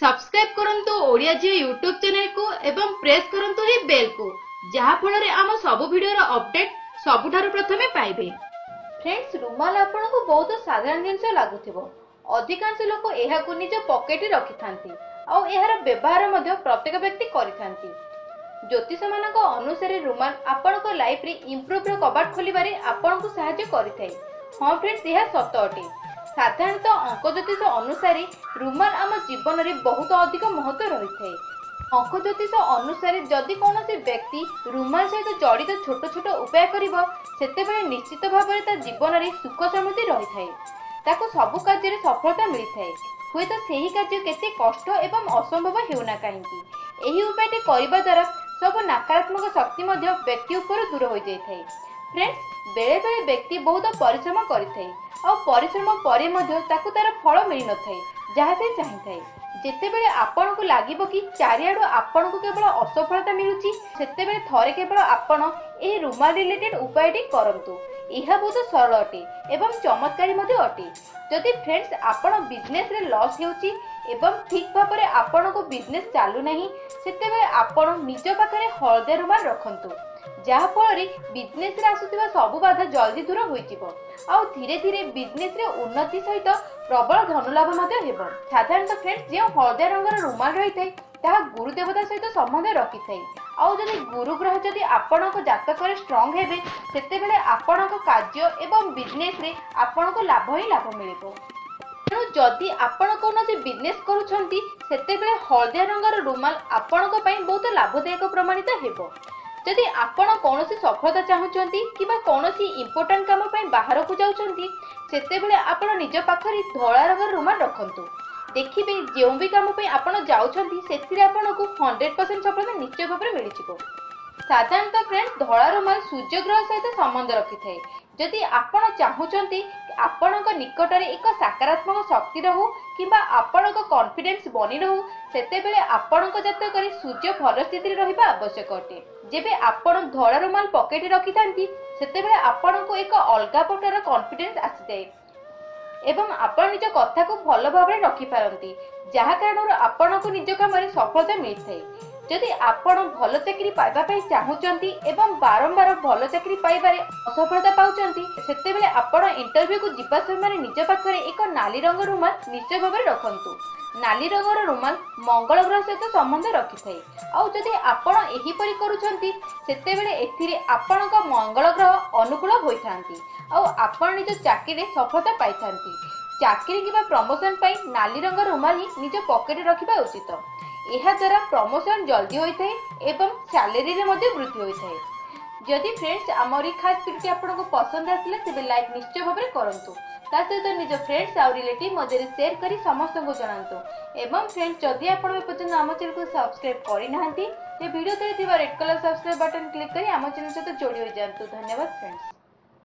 Subscribe କରନ୍ତୁ ଓଡ଼ିଆ ଝିଅ YouTube ଚ୍ୟାନେଲକୁ ଏବଂ ପ୍ରେସ୍ କରନ୍ତୁ ଏହି ବେଲ୍କୁ, ଯାହାଫଳରେ ଆମ ସବୁ ଭିଡ଼ିଓର ଅପଡେଟ୍ ସବୁଠାରୁ ପ୍ରଥମେ ପାଇବେ। ଫ୍ରେଣ୍ଡସ୍, ରୁମାଲ ଆପଣଙ୍କୁ ବହୁତ ସାଧାରଣ ଜିନିଷ ଲାଗୁଥିବ। ଅଧିକାଂଶ ଲୋକ ଏହାକୁ ନିଜ ପକେଟରେ ରଖିଥାନ୍ତି ଆଉ ଏହାର ବ୍ୟବହାର ମଧ୍ୟ ପ୍ରତ୍ୟେକ ବ୍ୟକ୍ତି କରିଥାନ୍ତି। ଜ୍ୟୋତିଷମାନଙ୍କ ଅନୁସାରେ ରୁମାଲ ଆପଣଙ୍କ ଲାଇଫରେ ଇମ୍ପ୍ରୁଭର କବାଟ ଖୋଲିବାରେ ଆପଣଙ୍କୁ ସାହାଯ୍ୟ କରିଥାଏ। ହଁ ଫ୍ରେଣ୍ଡସ୍, ଏହା ସତ ଅଟେ। ସାଧାରଣତଃ ଅଙ୍କ ଜ୍ୟୋତିଷ ଅନୁସାରେ ରୁମାଲ ଆମ ଜୀବନରେ ବହୁତ ଅଧିକ ମହତ୍ଵ ରହିଥାଏ। ଅଙ୍କ ଜ୍ୟୋତିଷ ଅନୁସାରେ ଯଦି କୌଣସି ବ୍ୟକ୍ତି ରୁମାଲ ସହିତ ଜଡ଼ିତ ଛୋଟ ଛୋଟ ଉପାୟ କରିବ, ସେତେବେଳେ ନିଶ୍ଚିତ ଭାବରେ ତା ଜୀବନରେ ସୁଖ ସମୃଦ୍ଧି ରହିଥାଏ, ତାକୁ ସବୁ କାର୍ଯ୍ୟରେ ସଫଳତା ମିଳିଥାଏ, ହୁଏତ ସେହି କାର୍ଯ୍ୟ କେତେ କଷ୍ଟ ଏବଂ ଅସମ୍ଭବ ହେଉନା କାହିଁକି। ଏହି ଉପାୟଟି କରିବା ଦ୍ୱାରା ସବୁ ନକାରାତ୍ମକ ଶକ୍ତି ମଧ୍ୟ ବ୍ୟକ୍ତି ଉପରୁ ଦୂର ହୋଇଯାଇଥାଏ। ଫ୍ରେଣ୍ଡସ୍, ବେଳେବେଳେ ବ୍ୟକ୍ତି ବହୁତ ପରିଶ୍ରମ କରିଥାଏ ଆଉ ପରିଶ୍ରମ ପରେ ମଧ୍ୟ ତାକୁ ତାର ଫଳ ମିଳିନଥାଏ ଯାହା ସେ ଚାହିଁଥାଏ। ଯେତେବେଳେ ଆପଣଙ୍କୁ ଲାଗିବ କି ଚାରିଆଡ଼ୁ ଆପଣଙ୍କୁ କେବଳ ଅସଫଳତା ମିଳୁଛି, ସେତେବେଳେ ଥରେ କେବଳ ଆପଣ ଏହି ରୁମାଲ ରିଲେଟେଡ୍ ଉପାୟଟି କରନ୍ତୁ। ଏହା ବହୁତ ସରଳ ଅଟେ ଏବଂ ଚମତ୍କାରୀ ମଧ୍ୟ ଅଟେ। ଯଦି ଫ୍ରେଣ୍ଡସ୍ ଆପଣ ବିଜନେସରେ ଲସ୍ ହେଉଛି ଏବଂ ଠିକ୍ ଭାବରେ ଆପଣଙ୍କୁ ବିଜନେସ୍ ଚାଲୁନାହିଁ, ସେତେବେଳେ ଆପଣ ନିଜ ପାଖରେ ହଳଦିଆ ରୁମାଲ ରଖନ୍ତୁ, ଯାହାଫଳରେ ବିଜନେସରେ ଆସୁଥିବା ସବୁ ବାଧା ଜଲ୍ଦି ଦୂର ହୋଇଯିବ ଆଉ ଧୀରେ ଧୀରେ ବିଜନେସରେ ଉନ୍ନତି ସହିତ ପ୍ରବଳ ଧନଲାଭ ମଧ୍ୟ ହେବ। ସାଧାରଣତଃ ଫ୍ରେଣ୍ଡସ୍, ଯେଉଁ ହଳଦିଆ ରଙ୍ଗର ରୁମାଲ ରହିଥାଏ ତାହା ଗୁରୁ ଦେବତା ସହିତ ସମ୍ବନ୍ଧ ରଖିଥାଏ। ଆଉ ଯଦି ଗୁରୁ ଗ୍ରହ ଯଦି ଆପଣଙ୍କ ଜାତକରେ ଷ୍ଟ୍ରଙ୍ଗ ହେବେ, ସେତେବେଳେ ଆପଣଙ୍କ କାର୍ଯ୍ୟ ଏବଂ ବିଜନେସରେ ଆପଣଙ୍କୁ ଲାଭ ହିଁ ଲାଭ ମିଳିବ। ତେଣୁ ଯଦି ଆପଣ କୌଣସି ବିଜନେସ୍ କରୁଛନ୍ତି, ସେତେବେଳେ ହଳଦିଆ ରଙ୍ଗର ରୁମାଲ ଆପଣଙ୍କ ପାଇଁ ବହୁତ ଲାଭଦାୟକ ପ୍ରମାଣିତ ହେବ। ଯଦି ଆପଣ କୌଣସି ସଫଳତା ଚାହୁଁଛନ୍ତି କିମ୍ବା କୌଣସି ଇମ୍ପୋର୍ଟାଣ୍ଟ କାମ ପାଇଁ ବାହାରକୁ ଯାଉଛନ୍ତି, ସେତେବେଳେ ଆପଣ ନିଜ ପାଖରେ ଧଳା ରଙ୍ଗର ରୁମାଲ ରଖନ୍ତୁ। ଦେଖିବେ ଯେଉଁ ବି କାମ ପାଇଁ ଆପଣ ଯାଉଛନ୍ତି, ସେଥିରେ ଆପଣଙ୍କୁ 100% ସଫଳତା ନିଶ୍ଚୟ ଭାବରେ ମିଳିଯିବ। ସାଧାରଣତଃ ଫ୍ରେଣ୍ଡ, ଧଳା ରୁମାଲ ସୂର୍ଯ୍ୟଗ୍ରହ ସହିତ ସମ୍ବନ୍ଧ ରଖିଥାଏ। ଯଦି ଆପଣ ଚାହୁଁଛନ୍ତି ଆପଣଙ୍କ ନିକଟରେ ଏକ ସକାରାତ୍ମକ ଶକ୍ତି ରହୁ କିମ୍ବା ଆପଣଙ୍କ କନଫିଡେନ୍ସ ବନି ରହୁ, ସେତେବେଳେ ଆପଣଙ୍କ ଜାତକରେ ସୂର୍ଯ୍ୟ ଭଲ ସ୍ଥିତିରେ ରହିବା ଆବଶ୍ୟକ ଅଟେ। ଯେବେ ଆପଣ ଧଳା ରୁମାଲ ପକେଟରେ ରଖିଥାନ୍ତି, ସେତେବେଳେ ଆପଣଙ୍କୁ ଏକ ଅଲଗା ପ୍ରକାର କନଫିଡେନ୍ସ ଆସିଯାଏ ଏବଂ ଆପଣ ନିଜ କଥାକୁ ଭଲ ଭାବରେ ରଖିପାରନ୍ତି, ଯାହା କାରଣରୁ ଆପଣଙ୍କୁ ନିଜ କାମରେ ସଫଳତା ମିଳିଥାଏ। ଯଦି ଆପଣ ଭଲ ଚାକିରି ପାଇବା ପାଇଁ ଚାହୁଁଛନ୍ତି ଏବଂ ବାରମ୍ବାର ଭଲ ଚାକିରି ପାଇବାରେ ଅସଫଳତା ପାଉଛନ୍ତି, ସେତେବେଳେ ଆପଣ ଇଣ୍ଟରଭ୍ୟୁକୁ ଯିବା ସମୟରେ ନିଜ ପାଖରେ ଏକ ନାଲି ରଙ୍ଗ ରୁମାଲ ନିଶ୍ଚୟ ଭାବରେ ରଖନ୍ତୁ। ନାଲି ରଙ୍ଗର ରୁମାଲ ମଙ୍ଗଳ ଗ୍ରହ ସହିତ ସମ୍ବନ୍ଧ ରଖିଥାଏ। ଆଉ ଯଦି ଆପଣ ଏହିପରି କରୁଛନ୍ତି, ସେତେବେଳେ ଏଥିରେ ଆପଣଙ୍କ ମଙ୍ଗଳ ଗ୍ରହ ଅନୁକୂଳ ହୋଇଥାନ୍ତି ଆଉ ଆପଣ ନିଜ ଚାକିରିରେ ସଫଳତା ପାଇଥାନ୍ତି। ଚାକିରି କିମ୍ବା ପ୍ରମୋସନ ପାଇଁ ନାଲି ରଙ୍ଗ ରୁମାଲ ହିଁ ନିଜ ପକେଟରେ ରଖିବା ଉଚିତ। ଏହାଦ୍ୱାରା ପ୍ରମୋସନ ଜଲ୍ଦି ହୋଇଥାଏ ଏବଂ ସାଲେରୀରେ ମଧ୍ୟ ବୃଦ୍ଧି ହୋଇଥାଏ। ଯଦି ଫ୍ରେଣ୍ଡସ୍ ଆମର ଏଇ ଖାସ୍ ଭିଡ଼ିଓଟି ଆପଣଙ୍କୁ ପସନ୍ଦ ଆସିଲା, ତେବେ ଲାଇକ୍ ନିଶ୍ଚୟ ଭାବରେ କରନ୍ତୁ। ତା ସହିତ ନିଜ ଫ୍ରେଣ୍ଡସ୍ ଆଉ ରିଲେଟିଭ୍ ମଧ୍ୟରେ ସେୟାର କରି ସମସ୍ତଙ୍କୁ ଜଣାନ୍ତୁ। ଏବଂ ଫ୍ରେଣ୍ଡସ୍, ଯଦି ଆପଣ ଏପର୍ଯ୍ୟନ୍ତ ଆମ ଚ୍ୟାନେଲକୁ ସବସ୍କ୍ରାଇବ୍ କରିନାହାନ୍ତି, ତେବେ ଭିଡ଼ିଓ ତଳେ ଥିବା red colour subscribe button click କରି ଆମ ଚ୍ୟାନେଲ ସହିତ ଯୋଡ଼ି ହୋଇଯାଆନ୍ତୁ। ଧନ୍ୟବାଦ ଫ୍ରେଣ୍ଡସ୍।